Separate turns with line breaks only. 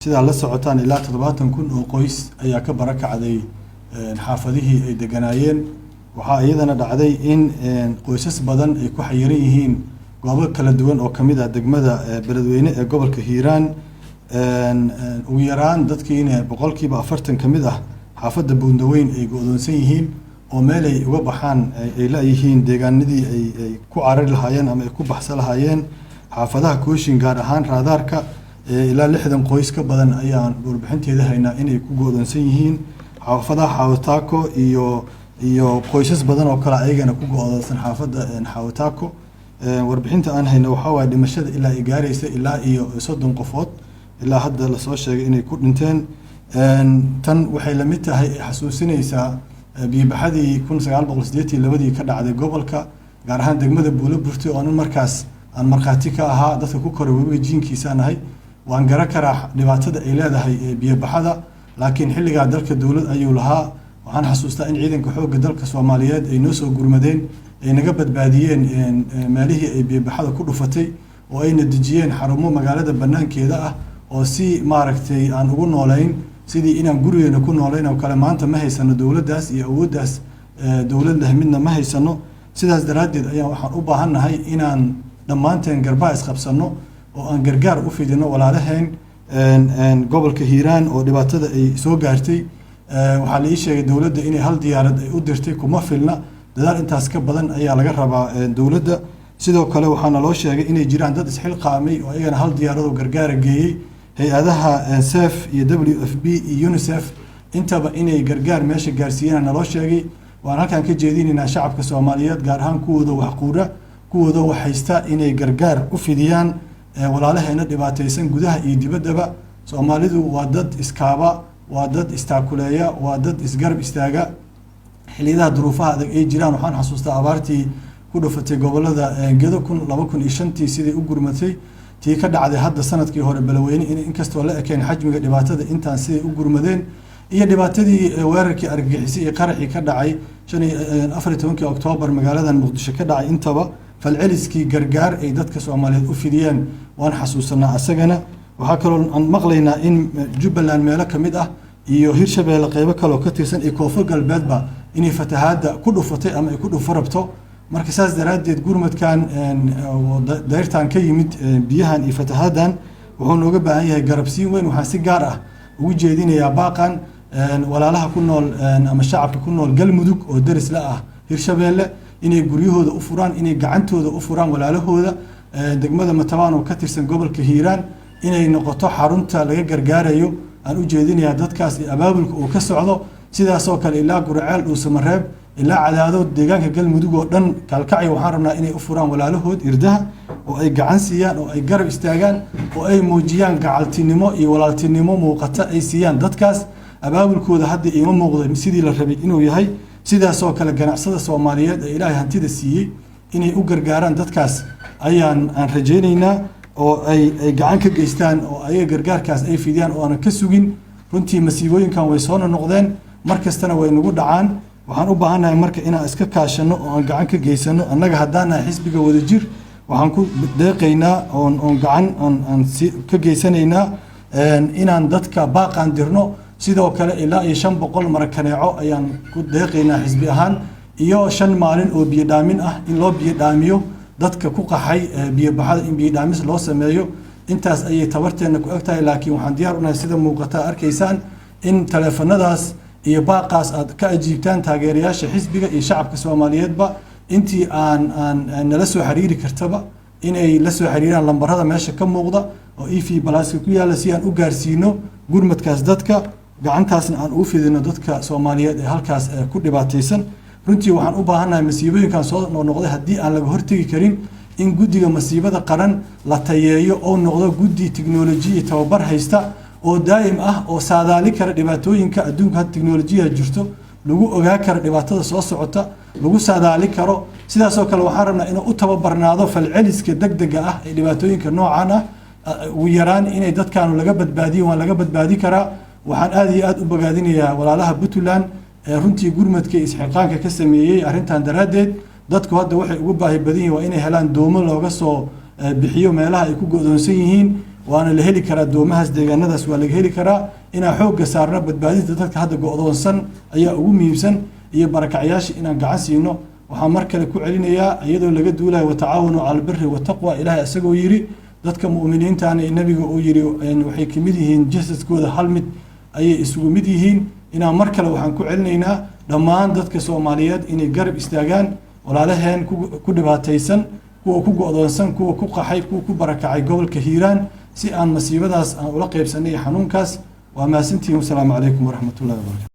Sidaa la socotaan, ilaa 70,000 oo qoys ayaa ka barakacday xaafadihii ay deganaayeen. Waxaa iyadana dhacday in qoysas badan ay ku xayiran yihiin goobo kala duwan oo kamid ah degmada Beledweyne ee gobolka Hiiraan. Ugu yaraan dadkiina 40% ka mid ah xaafadda Buundaweyn ay go-doonsan yihiin oo meel ay uga baxaan ay la-yihiin deegaanadii ay ku carari lahaayeen ama ay ku baxsan lahaayeen. Xaafadaha Kooshin, gaar ahaan Raadaarka, ilaa 60 qoys ka badan ayaan warbixinteeda haynaa inay ku go-doonsan yihiin. Xaafadaha Xaawataako iyo qoysas badan oo kale ayagana ku go-doonsan xaafadda Xaawataako. Warbixinta aan hayno waxaa waaye dhimashada ilaa ay gaaraysa ilaa iyo 30 qofood ilaa hadda lasoo sheegay inay ku dhinteen. Tan waxay lamid tahay, ay xasuusinaysaa biyobaxadii 1982-dii ka dhacday gobolka, gaar ahaan degmada Buulo Burte, oo nin markaas aan markhaati ka ahaa. Dadka ku koray webiga jiinkiisaan ahay, waan garan karaa dhibaatada ay leedahay biyobaxada. Laakiin xilligaa dalka dowlad ayuu lahaa. Waxaan xasuustaa in ciidanka xoogga dalka Soomaaliyeed ay noo soo gurmadeen, ay naga badbaadiyeen meelihii ay biyobaxada ku dhufatay, oo ayna dejiyeen xarumo magaalada banaankeeda ah, oo si maaragtay aan ugu noolayn sidii inaan gurigeena ku noolayn oo kale. Maanta ma haysano dowladdaas iyo awooddaas, dowlad leh midna ma haysano. Sidaas daraaddeed ayaan waxaan u baahannahay inaan dhammaanteen garbaha isqabsano oo aan gargaar u fidino walaalaheen gobolka Hiiraan oo dhibaatada ay soo gaartay. Waxaa la ii sheegay dowladda inay hal diyaarad ay u dirtay. Kuma filna, dadaal intaas ka badan ayaa laga rabaa dowladda. Sidoo kale waxaana loo sheegay inay jiraan dad isxilqaamay oo ayagana hal diyaaradoo gargaara geeyey. Hay-adaha SAFE iyo WFP iyo UNICEF intaba inay gargaar meesha gaarsiiyeen naloo sheegay. Waan halkaan ka jeedinaynaa shacabka Soomaaliyeed, gaar ahaan kuwooda wax quura, kuwooda wax haysta, inay gargaar u fidiyaan walaalaheena dhibaataysan gudaha iyo dibaddaba. Soomaalidu waa dad iskaaba, waa dad istaakuleeya, waa dad isgarab istaaga xilliyadaha duruufaha adag ay jiraan. Waxaan xasuustaa abaartii ku dhufatay gobolada Gedo 2005-tii, siday u gurmatay, tii ka dhacday hadda sanadkii hore Beledweyne, in inkastoo la ekeen xajmiga dhibaatada intaan, siday u gurmadeen, iyo dhibaatadii weerarkii argagixisay iyo qaraxii ka dhacay 14-kii Oktoobar magaaladan Muqdisho ka dhacay, intaba falceliskii gargaar ay dadka Soomaaliyeed u fidiyeen waan xasuusanaa asagana. Waxaa kaloo aan maqlaynaa in Jubbaland meelo ka mid ah iyo Hirshabeelle qeybo kaleoo ka tirsan iyo Koonfur Galbeedba inay fatahaadda ku dhufatay ama ay ku dhufo rabto. Marka saas daraaddeed gurmadkan dayrtan ka yimid biyahan iyo fatahaaddan wuxuu nooga baahan yahay garabsiin weyn. Waxaan si gaar ah ugu jeedinayaa baaqan walaalaha ku nool ama shacabka ku nool Galmudug oo deris la ah Hirshabeelle, inay guryahooda u furaan, inay gacantooda u furaan walaalahooda degmada Matabaan oo ka tirsan gobolka Hiiraan, inay noqoto xarunta laga gargaarayo aan u jeedinayaa dadkaas iyo abaabulka uu ka socdo. Sidaasoo kale ilaa Guriceel, Dhuusamareeb, ilaa Cadaado, deegaanka Galmudug oo dhan, Kaalkacyo, waxaan rabnaa inay u furaan walaalahood irdaha oo ay gacan siiyaan oo ay garab istaagaan oo ay muujiyaan gacaltinimo iyo walaaltinimo muuqata ay siiyaan dadkaas. Abaabulkooda hadda iima muuqda sidii la rabay inuu yahay. Sidaasoo kale ganacsada Soomaaliyeed ee Ilaahay hantida siiyey inay u gargaaraan dadkaas ayaan aan rajaynaynaa, oo ay gacan ka geystaan oo ayaga gargaarkaas ay fidiyaan oo aanan ka sugin. Runtii masiibooyinkan way soo noqdeen, mar kastana way nagu dhacaan. Waxaan u baahannahay marka inaan iska kaashano oo aan gacan ka geysano. Annaga haddaan nahay xisbiga Wadajir, waxaan ku deeqaynaa oon gacan aan si ka geysanaynaa inaan dadka baaqaan dirno. Sidoo kale ilaa iyo 500 marakaneeco ayaan ku deeqaynaa xisbi ahaan, iyo 5 maalin oo biyo dhaamin ah, in loo biyo dhaamiyo dadka ku qaxay biyo baxada, in biyo dhaamis loo sameeyo. Intaas ayay tabarteenna ku eg tahay, laakiin waxaan diyaar unahay, sida muuqata arkaysaan, in taleefanadaas iyo baaqaas aad ka ajiibtaan, taageerayaasha xisbiga iyo shacabka Soomaaliyeedba. Intii aan nala soo xiriiri kartaba inay la soo xiriiraan lambarada meesha ka muuqda oo EVC Plus-ka ku yaalla, si aan u gaarsiino gurmadkaas dadka, gacantaasna aan ugu fidino dadka Soomaaliyeed ee halkaas ku dhibaataysan. Runtii waxaan u baahannahay, masiibooyinkan soo noqnoqday haddii aan laga hortegi karin, in guddiga masiibada qaran la tayeeyo oo noqdo guddi tiknolojiya iyo tababar haysta oo daa'im ah oo saadaali kara dhibaatooyinka adduunka. Hadda tiknolojiya jirto lagu ogaa karo dhibaatada soo socota, lagu saadaali karo. Sidaasoo kale waxaan rabnaa inuu u tababarnaado falceliska degdega ah ee dhibaatooyinka noocan ah. Ugu yaraan inay dadkaanu laga badbaadiyo waan laga badbaadi karaa. Waxaan aada iyo aada u bogaadinayaa walaalaha Puntland ee runtii gurmadka isxilqaanka ka sameeyey arrintan daraaddeed. Dadku hadda waxay ugu baahi badan yihin waa inay helaan doomo looga soo bixiyo meelaha ay ku go'doonsan yihiin. Waana la heli karaa doomahaas, deegaanadaas waa laga heli karaa. Inaan xoogga saarno badbaadinta dadka hadda go-doonsan ayaa ugu muhiimsan, iyo barakacyaasha inaan gacan siino. Waxaan mar kale ku celinayaa, iyadoo laga duulayo "وتعاونوا على البر والتقوى", Ilaahay isagoo yidhi, dadka mu'miniintaana Nabiga uu yidhi waxay kamid yihiin jasadkooda hal mid ayay isugu mid yihiin, inaan mar kale waxaan ku celinaynaa dhammaan dadka Soomaaliyeed inay garab istaagaan walaalaheen ku dhibaataysan, kuwa ku go-doonsan, kuwa ku qaxay, kuwa ku barakacay gobolka Hiiraan, si aan masiibadaas aan ula qaybsanay xanuunkaas. Waa mahadsantihiin. Wasalaamu calaykum waraxmatullahi wabarakatu.